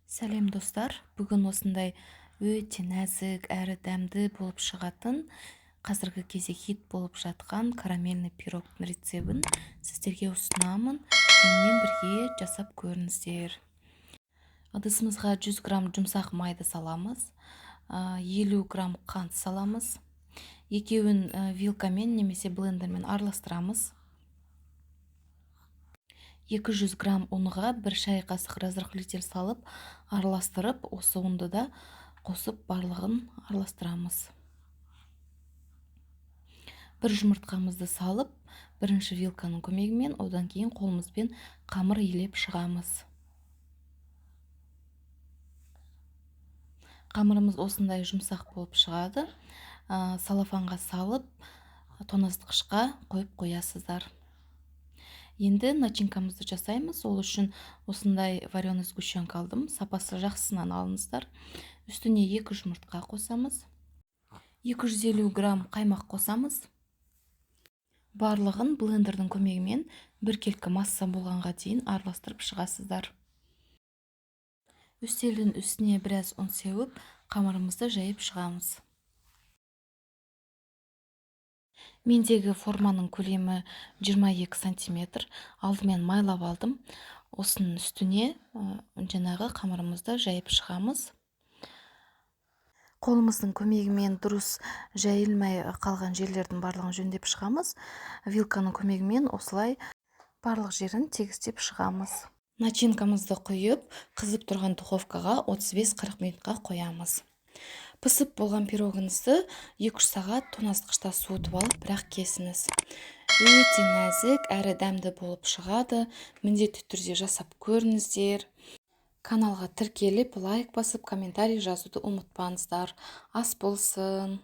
Сәлем, достар! Бүгін осындай өте нәзік әрі дәмді болып шығатын, қазіргі кезде хит болып жатқан карамельный пирогтың рецебін сіздерге ұсынамын. Менімен бірге жасап көріңіздер. Ыдысымызға 100 грамм жұмсақ майды саламыз, 50 грамм қант саламыз. Екеуін вилкамен немесе блендермен араластырамыз. 200 грамм ұнға 1 шай қасық разрыхлитель салып, араластырып, осы ұнды да қосып, барлығын араластырамыз. Бір жұмыртқамызды салып, бірінші вилканың көмегімен, одан кейін қолымызбен қамыр илеп шығамыз. Қамырымыз осындай жұмсақ болып шығады. Салафанға салып, тоңазытқышқа қойып қоясыздар. Енді начинкамызды жасаймыз. Ол үшін осындай вареный сгущенка алдым. Сапасы жақсысынан алыңыздар. Үстіне 2 жұмыртқа қосамыз. 250 грамм қаймақ қосамыз. Барлығын блендердің көмегімен біркелкі масса болғанға дейін араластырып шығасыздар. Үстелдің үстіне біраз ұн сеуіп, қамырымызды жайып шығамыз. Мендегі форманың көлемі 22 сантиметр. Алдымен майлап алдым. Осының үстіне жаңағы қамырымызды жайып шығамыз. Қолымыздың көмегімен дұрыс жайылмай қалған жерлердің барлығын жөндеп шығамыз. Вилканың көмегімен осылай барлық жерін тегістеп шығамыз. Начинкамызды құйып, қызып тұрған духовкаға 35-40 минутқа қоямыз. Пысып болған пирогыңызды 2-3 сағат тоңазытқышта суытып алып, бірақ кесіңіз. Өте нәзік әрі дәмді болып шығады. Міндетті түрде жасап көріңіздер. Каналға тіркеліп, лайк басып, комментарий жазуды ұмытпаңыздар. Ас болсын!